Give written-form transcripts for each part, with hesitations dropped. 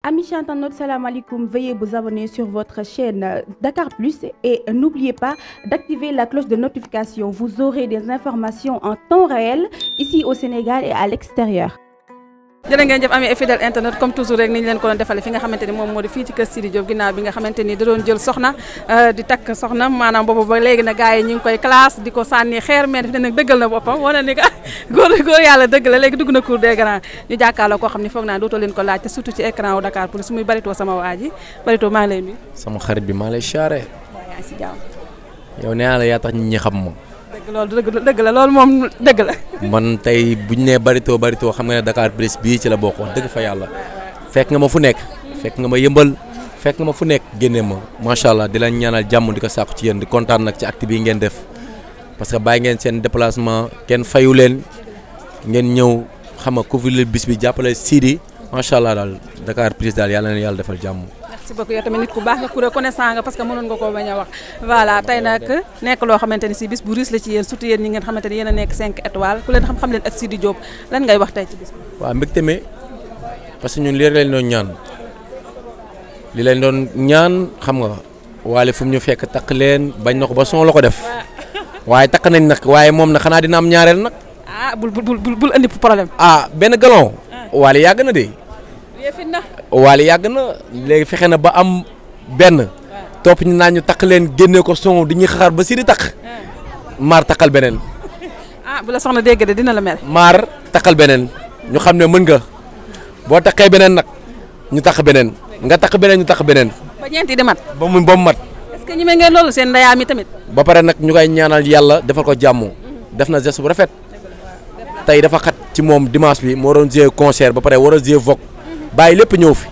Amis internautes, salam alaikum. Veuillez vous abonner sur votre chaîne Dakar Plus et n'oubliez pas d'activer la cloche de notification. Vous aurez des informations en temps réel ici au Sénégal et à l'extérieur. jërë ngeen jëf amee fidèle internet comme toujours rek ni ñu leen ko doon defale fi nga xamante ni moom moo di fii ci kër Sidy Diop ginnaaw bi nga xamante ni da doon jël soxna di takk soxna maanaam boobu ba léegi na gars yi ñu ngi koy classe di ko sànni xeer mais daf ne nag dëggal na boppam wane ni góor yàlla dëgg la léegi dugg na cour des grands ñu jàkkaarloo koo xam ne foog naa dootoo leen ko laaj te surtout ci écran wu Dakar Plus muy Barito sama waa ji Barito maa ngi lay nuyu. sama xarit bi maa lay siyaare. waaw yaa ngi si jàmm. yow nee naa la yaa tax nit ñi xam ma. dëgg la loolu moom dëgg la. man tey bu ñu nee Barito xam nga ne Dakar Plus bii ci la bokk wax dëgg fa yàlla fekk nga ma fu nekk fekk nga ma yëmbal fekk nga ma fu nekk génne ma macha allah di la ñaanal jàmm di ko sàkku ci yéen di kontaan nag ci acte bii ngeen def parce que bàyyi ngeen seen déplacement kenn fayu leen ngeen ñëw xam nga couvrir bis bi jàppale Sidy macha allah daal Dakar Plus daal yàlla na yàlla defal jàmm. merci beaucoup yow tamit nit ku baax nga ku reconnaissant nga parce que mënoon nga koo bañ a wax voilà tey nag nekk loo xamante ni si bis bu riis la ci yéen surtout yéen ñi ngeen xamante ni yéen a nekk 5 étoiles ku leen xam leen ak Sidy Diop lan ngay wax tey ci bis bi. waaw mbégte mi parce que ñun lii leen doon ñaan li leen doon ñaan xam nga waale fu mu ñu fekk takk leen bañ na ko ba son la ko def waaye takk nañ nag waaye moom nag xanaa dina am ñaareel nag. ah bul andi problème. benn galon. waale yàgg na de. waale yàgg na léegi fexe na ba am benn topp ñu naan ñu takk leen génne ko son di ñuy xaar ba Sidy takk maar takkal beneen. bu la soxna dégg de dina la mel. maar takkal beneen ñu xam ne mën nga boo takkee beneen nag ñu takk beneen nga takk beneen ñu takk beneen. ba ñeenti di mat. ba mu mat. est-ce que ñi me ngeen loolu seen ndayaa mi tamit. ba pare nag ñu koy ñaanal yàlla defal ko jàmm def na geste bu rafet tey dafa xat ci moom dimanche bi moo doon jouer concert ba pare war a jouer Vogue bàyyi lépp ñëw fi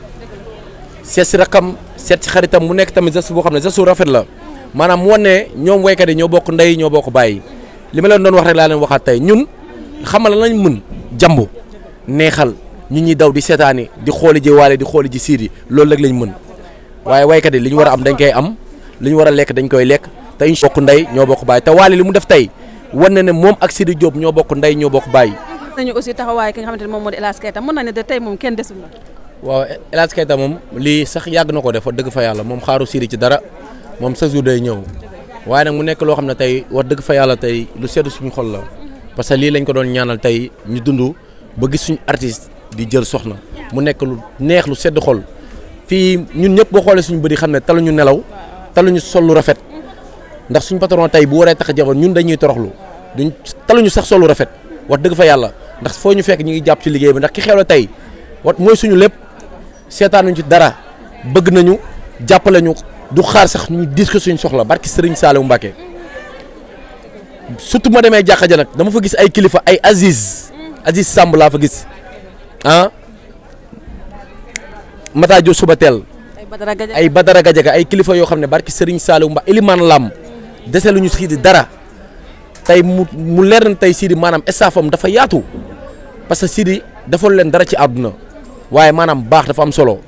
seet si rakam seet si xaritam mu nekk tamit geste boo xam ne geste bu rafet la maanaam mu wan ne ñoom waykat yi ñoo bokk ndey ñoo bokk bàyyi li ma leen doon wax rek laa leen waxaat tey ñun xamal lañ mën jàmbu neexal ñu ñuy daw di seetaani di xooli ji waale di xooli ji Sidy loolu rek lañ mën waaye waykat yi li ñu war a am dañ koy am li ñu war a lekk dañ koy lekk te ñu bokk ndey ñoo bokk bàyyi te waale li mu def tey wan na ne moom ak Sidy Diop ñoo bokk ndey ñoo bokk bàyyi. nañu aussi taxawaay ki nga xamante ne moom moo di El Hadj Keita mën na ne de tey moom kenn desul na. waaw El Hadj Keita moom lii sax yàgg na ko def wax dëgg fa yàlla moom xaaru Sidy ci dara moom sa jour day ñëw waaye nag mu nekk loo xam ne tey wax dëgg fa yàlla tey lu seddu suñu xol la parce que lii lañ ko doon ñaanal tey ñu dund ba gis suñu artiste di jël soxna mu nekk lu neex lu sedd xol fii ñun ñëpp boo xoolee suñu bëri xam ne taluñu nelaw taluñu sol lu rafet ndax suñu patron tey bu waree tax jabar ñun dañuy toroxlu duñ taluñu sax sol lu rafet wax dëgg fa yàlla ndax foo ñu fekk ñu ngi jàpp ci liggéey bi ndax ki xew la tey wat mooy suñu lépp seetaanuñ ci dara bëgg nañu jàppale ñu du xaar sax ñu diis ko suñu soxla barki Serigne Saliou Mbacké surtout ma demee jàkka ja nag dama fa gis ay kilifa ay Aziz Samb laa fa gis Mata Jo suba teel ay Badara Gajaga ay kilifa yoo xam ne barki Serigne Saliou Mbacké Elimane Lam dese lu ñu Sidy dara tey mu leer na tey Sidy maanaam estafam dafa yaatu parce que Sidy defal leen dara ci àdduna waaye maanaam baax dafa am solo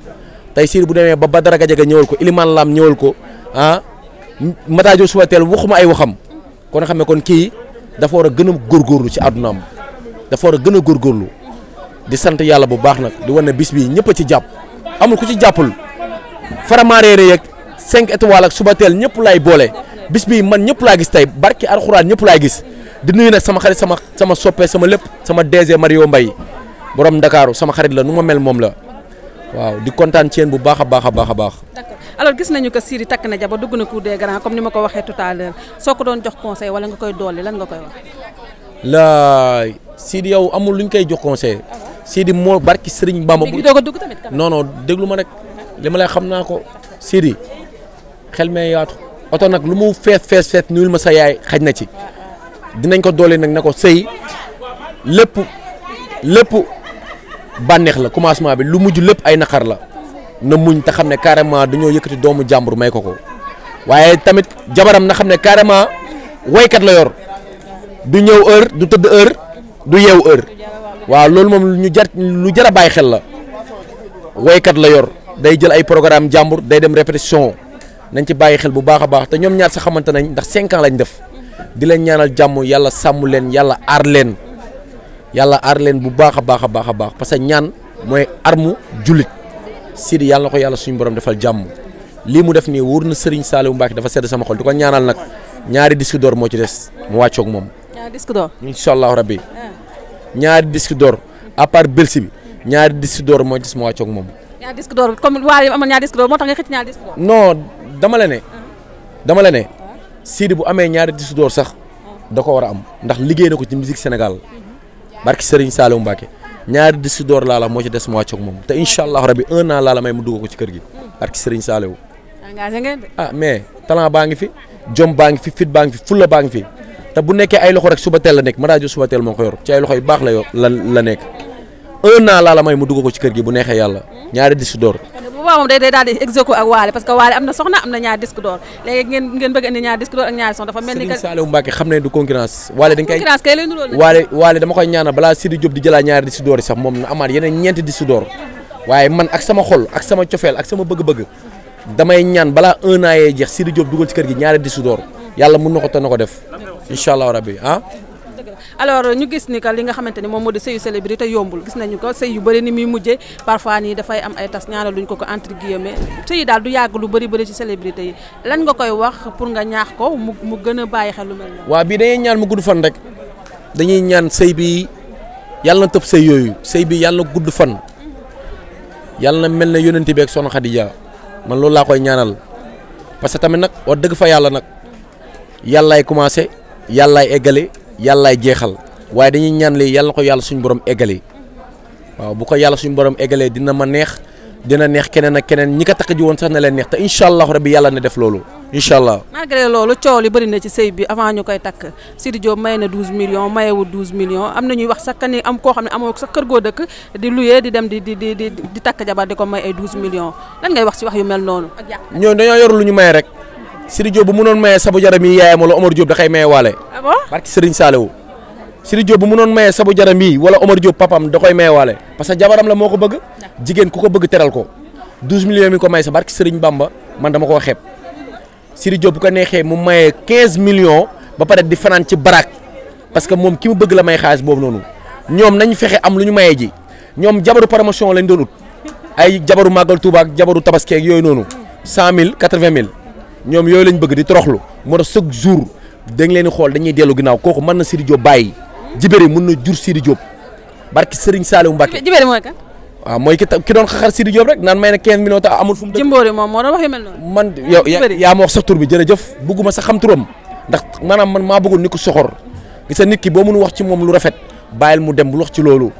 tey Sidy bu demee ba Badara Gajaga ñëwal ko Elimane Lam ñëwal ko Mata Jo suba teel waxuma ay waxam kon xam ne kon kii dafa war a gën a góorgóorlu ci àddunaam dafa war a gën a góorgóorlu di sant yàlla bu baax nag di wan ne bis bii ñëpp a ci jàpp amul ku ci jàppul faramaréere yeeg 5 étoiles ak suba teel ñëpp laay boole bis bii man ñëpp laa gis tey barki alxuraan ñëpp laay gis di nuyu nag sama xarit sama soppe sama lépp sama DG Mario Mbaye borom Ndakaaru sama xarit la nu ma mel moom la waaw di kontaan ci yéen bu baax a baax a baax a baax. d'accord alors gis nañu que Sidy takk na jabar dugg na cour des grands comme ni ma ko waxee tout à l'heure soo ko doon jox conseil wala nga koy dolli lan nga koy wax. laay Sidy yow amul luñ koy jox conseil Sidy moo barki Serigne Bamba. léegi doog a dugg tamit. non déglu ma rek li ma lay xam naa ko Sidy xel mee yaatu oto nag lu mu fees nuyul ma sa yaay xaj na ci dinañ ko dolli nag ne ko sëy lépp bànneex la commencement bi lu mujj lépp ay naqar la na muñ te xam ne carrément dañoo yëkkati doomu jàmbur may ko waaye tamit jabaram na xam ne carrément waykat la yor du ñëw heure du tëdd heure du yeew heure waaw loolu moom lu jar a bàyyi xel la waykat la yor day jël ay programme jàmbur day dem répétition nañ ci bàyyi xel bu baax a baax te ñoom ñaar sa xamante nañ ndax 5 ans lañ def di leen ñaanal jàmm yàlla sàmm leen yàlla aar leen bu baax a baax parce que ñaan mooy armu jullit Sidi yàlla na ko yàlla suñu borom defal jàmm lii mu def nii wóor na Serigne Saliou Mbacke dafa sedd sama xol di ko ñaanal nag ñaari disque d'or moo ci des mu wàccoog moom. ñaari disque d'or. incha allahu rabbi ñaari disque d'or à part Belsi bi ñaari disque d'or moo ci des mu wàccoog moom. ñaari disque d'or comme waa yi amoon ñaari disque d'or moo tax nga xëcc ñaari disque d'or. non dama la ne Sidi bu amee ñaari disque d'or sax da ko war a am ndax liggéey na ko ci musique Sénégal barki Serigne Saliou Mbacke ñaari disque d'or laa la moo ci des mu wàccoog moom te incha allahu rabbi 1 an laa la may mu dugg ko ci kër gi barki Serigne Saliou. engagé ngeen de. ah mais talent baa ngi fi jom baa ngi fi fit baa ngi fi fulla baa ngi fi te bu nekkee ay loxo rek suba teel la nekk Madadio suba teel moo ko yor ci ay loxo yu baax la nekk 1 an laa la may mu dugg ko ci kër gi bu neexee yàlla ñaari disque d'or. bu baax moom day daal di exéco ak Waale parce que Waale am na soxna am na ñaari disque d'or léegi ngeen bëgg indi ñaari disque d'or ak ñaari soxna dafa mel ni que Serigne Saliou Mbacke xam ne du concurrence Waale dañ koy concurrence kay lay nuróol Waale dama koy ñaanal balaa Sidi Diop di jëlaat ñaari disque d'or yi sax moom na amaat yeneen ñeenti disque d'or waaye man ak sama xol ak sama cofeel ak sama bëgg-bëgg damay ñaan balaa 1 an yee jeex Sidi Diop dugal ci kër gi ñaari disque d'or yàlla mun na ko te na ko def incha allah rabbi ah. alors ñu gis ni que li nga xamante ni moom moo di sëyu célébrité yombul gis nañu ko sëy yu bëri ni muy mujjee parfois nii dafay am ay tas ñaanal luñ ko entre guillemets sëy daal du yàgg lu bëri ci célébrité yi lan nga koy wax pour nga ñaax ko mu gën a bàyyi xel lu mel noonu. waaw bii dañuy ñaan mu gudd fan rek dañuy ñaan sëy bi yàlla na tëb sëy yooyu sëy bi yàlla na gudd fan yàlla na mel na yónente bi ak Soxna Khadija man loolu laa koy ñaanal parce que tamit nag wax dëgg fa yàlla nag yàllaay commencé yàllaay eggale yàllaay jeexal waaye dañuy ñaan lii yàlla na ko yàlla suñu borom eggalee waaw bu ko yàlla suñu borom eggalee dina ma neex dina neex keneen ak keneen ñi ko takk ji woon sax na leen neex te incha allah rabbi yàlla na def loolu incha allah. malgré loolu coow li bëri na ci sëy bi avant ñu koy takk Sidi Diop may na 12 millions mayewul 12 millions am na ñuy wax sax que ni am koo xam ne amoo sa kër goo dëkk di luyee di dem di takk jabar di ko may ay 12 millions lan ngay wax ci wax yu mel noonu. ñooñu dañoo yor lu ñu maye rek Sidi Diop bu mënoon maye Sabu Jaram yi yaayam wala Omar Diop da koy maye waale. ah bon barki Serigne Saliou Sidi Diop bu mënoon maye Sabu Jaram yi wala Omar Diop papam da koy maye waale parce que jabaram la moo ko bëgg jigéen ku ko bëgg teral ko 12 millions mi ko may sa barki Serigne Bamba man dama koo xeeb Sidi Diop bu ko neexee mu maye 15 millions ba pare di fanaan ci barak parce que moom ki mu bëgg la may xaalis boobu noonu ñoom nañ fexe am lu ñu maye ji ñoom jabaru promotion lañ doon ut ay jabaru màggal Touba ak jabaru tabaski ak yooyu noonu 100000 80000 ñoom yooyu lañ bëgg di toroxlu moo tax chaque jour dañ leen di xool dañuy dellu ginnaaw kooku mën na Sidi Diop bàyyi jibéri mën na jur Sidi Diop barki Serigne Saliou Mbacke. jibéri mooy kan. waaw mooy ki doon xaxar Sidi Diop rek naan may na 15 millions te amul fu mu dëkk. Jimbori moom moo doon wax yu mel noonu. man yow yaa ma wax sax tur bi jërëjëf bugguma sax xam turam ndax maanaam man maa bëggoon ni ko soxor gis nga nit ki boo mun wax ci moom lu rafet bàyyil mu dem bul wax ci loolu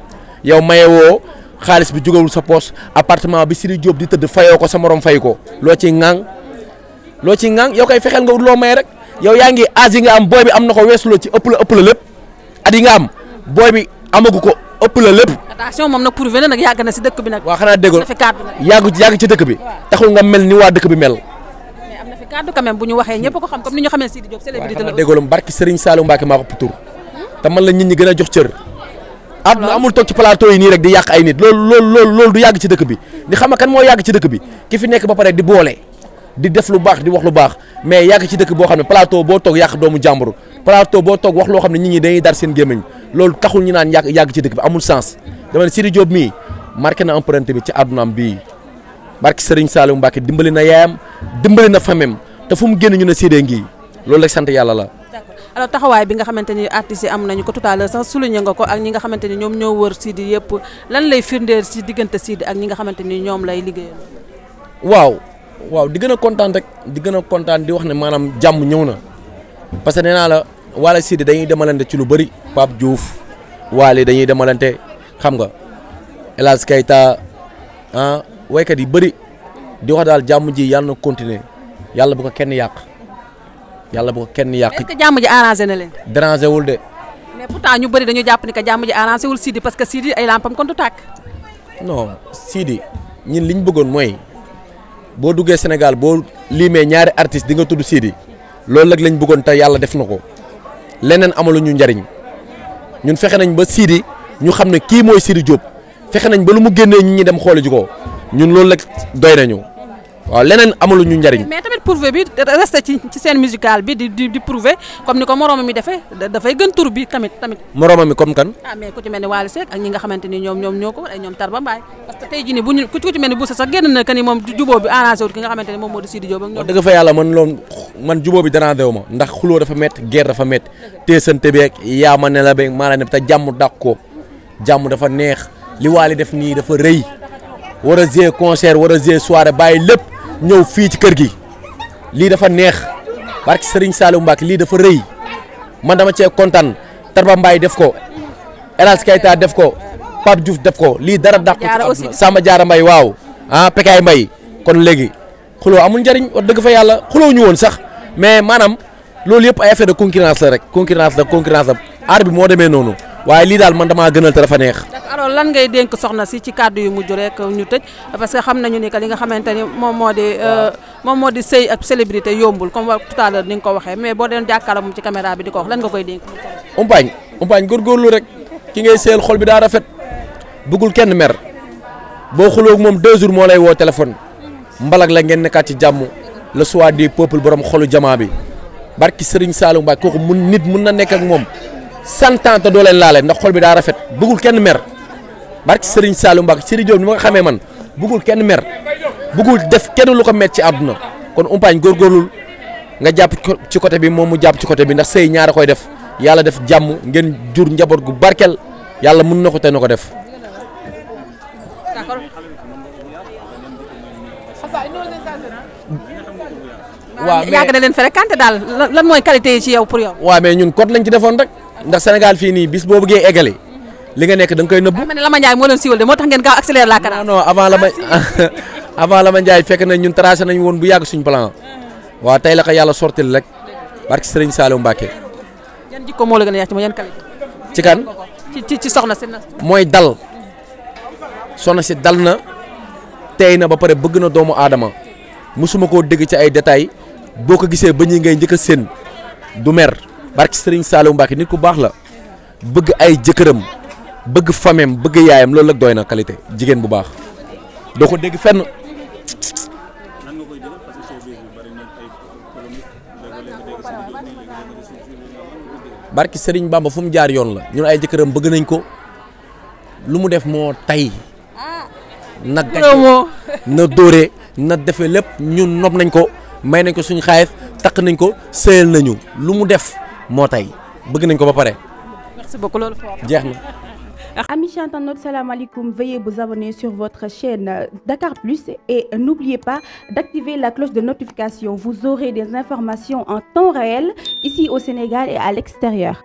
yow mayewoo xaalis bi jógewul sa poche appartement bi Sidi Diop di tëdd fayoo ko sa morom fay ko loo ciy ŋang yow koy fexeel nga ut loo may rek yow yaa ngi âge yi nga am booy bi am na ko weesu loo ci ëpp la lépp at yi nga am booy bi amagu ko ëpp la lépp. attention moom nag prouvé na nag yàgg na si dëkk bi nag. waaw xanaa déggoo yàgg ci dëkk bi. taxul nga mel ni waa dëkk bi mel. mais am na fi kàddu quand même bu ñu waxee ñëpp ko xam comme ni ñu xamee Sidi Diop célébrité la. waaw déggoo barki Serigne Saliou Mbacke maa ko ëpp tur te man la nit ñi gën a jox cër. àdduna amul toog ci plateau yi nii rek di yàq ay nit loolu du yàgg ci dëkk bi di xam kan moo yàgg ci dëkk bi ki fi nekk ba pare di boole di def lu baax di wax lu baax mais yàgg ci dëkk boo xam ne plateau boo toog yàq doomu jàmbur plateau boo toog wax loo xam ne nit ñi dañuy dar seen gémmiñ loolu taxul ñu naan yàgg ci dëkk bi amul sens dama ne Sidi Diop mii marqué na empreinte bi ci àddunaam bii barki Serigne Saliou Mbacke dimbali na yaayam dimbali na famem te fu mu génn ñu ne Sidi ngi loolu rek sant yàlla la. d'accord alors taxawaay bi nga xamante ni artistes yi am nañu ko tout à l'heure sax souligné nga ko ak ñi nga xamante ni ñoom ñoo wër Sidi yëpp lan lay firndeel ci diggante Sidi ak ñi nga xamante ni ñoom lay liggéeyal. waaw di gën a kontaan rek di gën a kontaan di wax ne maanaam jàmm ñëw na parce que nee naa la Wally Sidi dañuy demalante ci lu bëri Pape Diouf Wally dañuy demalante xam nga El Hadj Keita waykat yi bëri di wax daal jàmm ji yàlla na continuer yàlla bu ko kenn yàq yàlla bu ko kenn yàq. est-ce que jàmm ji arrangé na leen. dérangé wul de. mais pourtant ñu bëri dañu jàpp ni que jàmm ji arrangé wul Sidi parce que Sidi ay lampam kon du tàkk. non Sidi ñun li ñu bëggoon mooy. boo duggee Sénégal boo limee ñaari artiste di nga tudd Sidi loolu nag lañ bëggoon te yàlla def na ko leneen amalu ñu njariñ ñun fexe nañ ba Sidi ñu xam ne kii mooy Sidi Diop fexe nañ ba lu mu génnee ñi dem xooli ji ko ñun loolu nag doy nañu waaw leneen amalu ñu njariñ. mais tamit prouver bi resté ci scène musicale bi di prouver comme ni ko moroomam mi defee dafay gën tur bi tamit. moroomam mi comme kan. mais ku ci mel ni Wally Seck ak ñi nga xamante ni ñoom ñoo ko ay ñoom Tarba Mbaye parce que tey jii nii bu ñu ku ci mel ni Boussa sax génn na que ni moom jubóo bi arrangé wut ki nga xamante ni moom moo di Sidi Diop ak ñoom. dëgg fa yàlla man jubóo bi danaa dew ma ndax xuloo dafa métti guerre dafa métti teesante beeg yaa ma ne la beeg maa la ne te jàmm dàq ko jàmm dafa neex li Wally def nii dafa rëy war a jouer concert war a jouer soirée bàyyi lépp ñëw fii ci kër gi lii dafa neex barke Serigne Saliou Mbacke lii dafa rëy man dama cee kontaan Tarba Mbaye def ko El Hadj Keita def ko Pape Diouf def ko lii dara dàq ko Samba Diarra Mbaye waaw Pekaay Mbaye kon léegi xuloo amul njëriñ wax dëgg fa yàlla xuloo ñu woon sax mais maanaam loolu yëpp ay effet de concurrence la rek concurrence la aar bi moo demee noonu waaye lii daal man damaa gënal te dafa neex. alors lan ngay dénk soxna si ci kàddu yu mujj rek ñu tëj parce que xam nañu ni que li nga xamante ni moom moo di sëy ak célébrité yombul comme tout à l'heure ni nga ko waxee mais boo doon jàkkaarloo moom ci caméra bi di ko wax lan nga koy dénk. umpaañ góorgóorlu rek ki ngay seel xol bi daa rafet bëggul kenn mer boo xuloo moom 2 jours moo lay woo téléphone mbalak la ngeen nekkaat ci jàmm le soir du peuple borom xolu jamaa bi barki Serigne Saliou Mbacke kooku nit mun na nekk ak moom 100 ans te doo leen laale ndax xol bi daa rafet bëggul kenn mer barki Serigne Saliou Mbacke Sidi Diop ni ma nga xamee man bëggul kenn mer bëggul def kenn lu ko met ci àdduna kon umpaañ góorgóorlul nga jàpp ci côté bi moom mu jàpp ci côté bi ndax sëy ñaara koy def yàlla def jàmm ngeen jur njaboot gu barkel yàlla mun na ko te na ko def. waaw mais yàgg na leen fréquenté daal lan mooy qualité yi ci yow pour yow. waaw mais ñun code lañ ci defoon rek ndax Sénégal fii nii bis boo bëggee eggale li nga nekk da nga koy nëbbu. ma ne Lama Ndiaye moo leen siiwal de moo tax ngeen gaaw accéléré la cadence. non avant Lama Ndiaye fekk na ñun tracé nañ woon bu yàgg suñu plan waaw tey la ko yàlla sortil rek barki Serigne Saliou Mbacke. yan jikko moo la gën a yàq ci ma yan qualité. ci kan. ci soxna si na. mooy dal soxna si dal na tey na ba pare bëgg na doomu aadama musuma koo dégg ci ay détails boo ko gisee ba ñi ngay njëkk a séen du mer barki Serigne Saliou Mbacke nit ku baax la bëgg ay jëkkëram bëgg famem bëgg yaayam loolu la doy na qualité jigéen bu baax doo ko dégg fenn. barki Serigne Bamba fu mu jaar yoon la ñun ay jëkkëram bëgg nañ ko lu mu def moo tay na gàcce na dóore na defe lépp ñun nopp nañ ko may nañ ko suñu xaalis takk nañ ko sëyal nañu lu mu def moo tay bëgg nañ ko ba pare. merci beaucoup loolu jeex na. Amis internautes, salam alaikum. Veuillez vous abonner sur votre chaîne Dakar Plus et n'oubliez pas d'activer la cloche de notification. Vous aurez des informations en temps réel ici au Sénégal et à l'extérieur.